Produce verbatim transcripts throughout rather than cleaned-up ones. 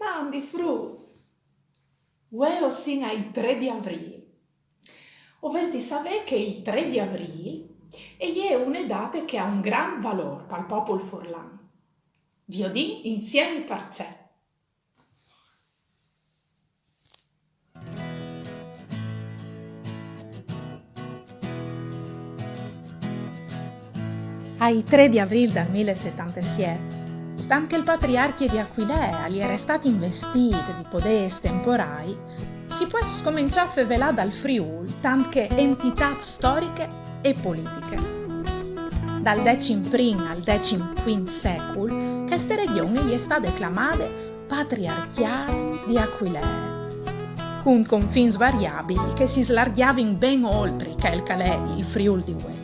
Mandi fruts! Vuê o sin ai trê di Avrîl. O vês di savê che il trê di Avrîl e je une date che e à un grant valôr pal popul furlan. Viodìn insiemi parcè. Ai trê di Avrîl dal mil e setantesiet, stant che il patriarcje di Aquilee al jere stât investiît di podê estemporâi, si pues scomençâ a fevelâ dal Friûl tant che entitât storiche e politiche. Dal decim prin al decim cuint secul, cheste regjon e je stade clamade Patriarcjât di Aquilee, cun confins variabili che si slargjavin ben oltri chel che al è il Friûl di vuê.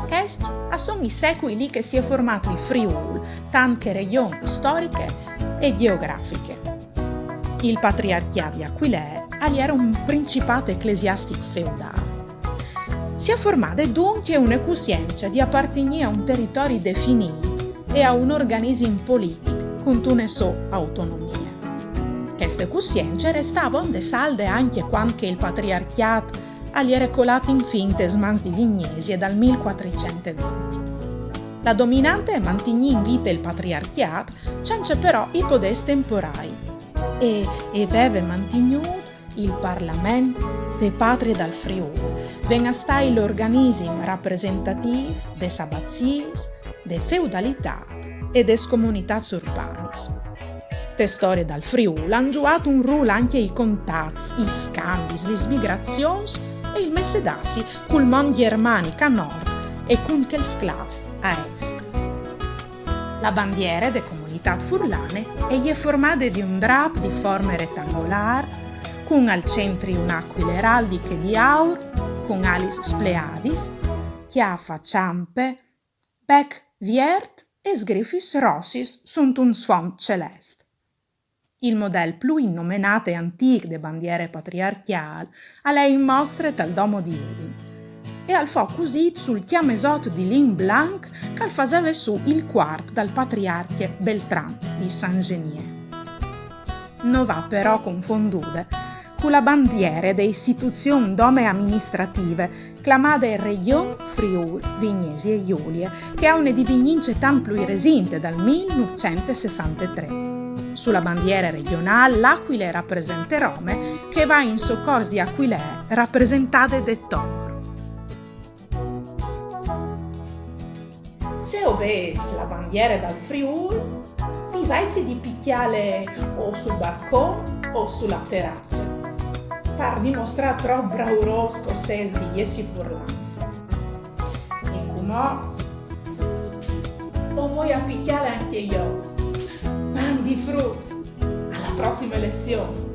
Chescj a son i secui li che si è formât il Friûl, tant che regjon storiche e gjeografiche. Il patriarcjât di Aquilee al jere un principât eclesiastic feudâl. Si è formade duncje une cussience di apartignî a un teritori definît e a un organisim politic cuntune sô autonomie. Cheste cussience e restave onde salde ancje cuant che il patriarcjât al jere colât infin tes mans di Vignesie dal mil cuatricent e vincj. La dominante e mantignì in vite il patriarcjât, cence però i podês temporâi, e e veve mantignût il Parlament de Patrie dal Friûl, ven a stâi l'organìssim rapresentatîf des abaziis, de feudalitât e des comunitâts urbanis. Te storie dal Friûl a àn zuiât un rûl ancje i contats, i scambis, lis migrazions e il messedâsi cul mont gjermanic a nord e cun chel sclâf a est. La bandiere de Comunitât Furlane e je formade di un drap di forme retangolâr, cun al centri une acuile eraldiche di aur, cun alis spleadis, cjafe a çampe, bec viert e sgrifis rossis suntun sfont celest. Il model plui nomenât e antîc de bandiere patriarcjâl al è in mostre tal Domo di Udin e al fo cusît sul cjamesot di lin blanc che al faseve sù il cuarp dal patriarcje Beltran di Saint-Genier. No va però confondude cu la bandiere de istituzion dome aministrative clamade Regjon Friûl Vignesie Julie, che e à une divignince tant plui resinte dal mil nûfcent e sessantetrê. Su la bandiere regjonâl l'acuile e rapresente Rome, che e va in socors di Aquilee rapresentade de tor. Se o vês la bandiere dal Friûl, pisaitsi di picjâle o sul barcon o su la terace, par dimostrâ trop braurôs che o sês di jessi furlans. E cumò o voi a picjâle ancje jo. Mandi fruts, a la prossime lezion!